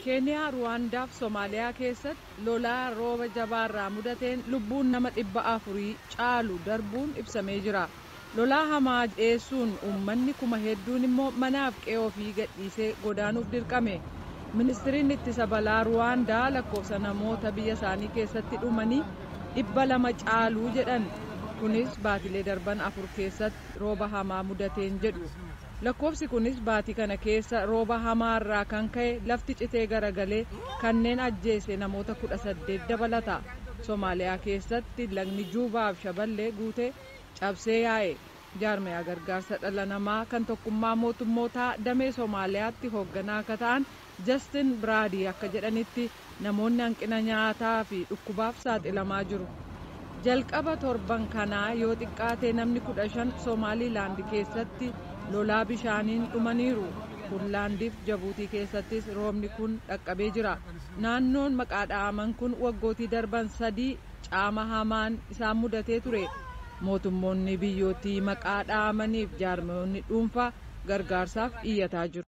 Keeniyaa, Ruwaandaa fi Soomaaliyaa keessatti lolaa rooba jabaarraa mudateen lubbuun nama 400 caalu darbuun ibsamee jira. Lolaa hamaa dhiyeessuun uummanni kuma hedduun immoo manaaf qe'ee ofii gadhiisee godaanuuf dirqame. Ministiriin ittisa balaa Ruwaandaa lakkoofsa namoota biyya isaanii keessatti dhumanii 200 caaluu jedhan. Kunis baatilee darban 4 keessatti rooba hamaa mudateen jedhu. Lakkoofsi kunis baatii kana keessa rooba hamaarraa kan ka'e lafti citee garagalee kanneen ajjeese namoota 18 dabalata. Soomaaliyaa keessatti lagni Juubaa fi Shaballee guutee cabsee yaa'e. Jaarmiyaa gargaarsa dhala namaa kan tokkummaa mootummootaa damee Soomaaliyaatti hoogganaa akka ta'an Justin Biraadii akka jedhanitti, namoonni hanqina nyaataa fi dhukkubaaf saaxilamaa jiru. Jalqaba torban kanaa yoo xiqqaate namni 15 Somaalilaand keessatti lolaa bishaaniin dhumaniiru. Puunlaandiif Jabuutii keessattis roobni kun dhaqqabee jira. Naannoon maqaa dha'aman kun waggootii darban 3 caama hamaan isaan mudatee ture. Mootummoonni biyyootii maqaa dha'amaniif jaarmiyoonni dhuunfaa gargaarsaaf iyyataa jiru.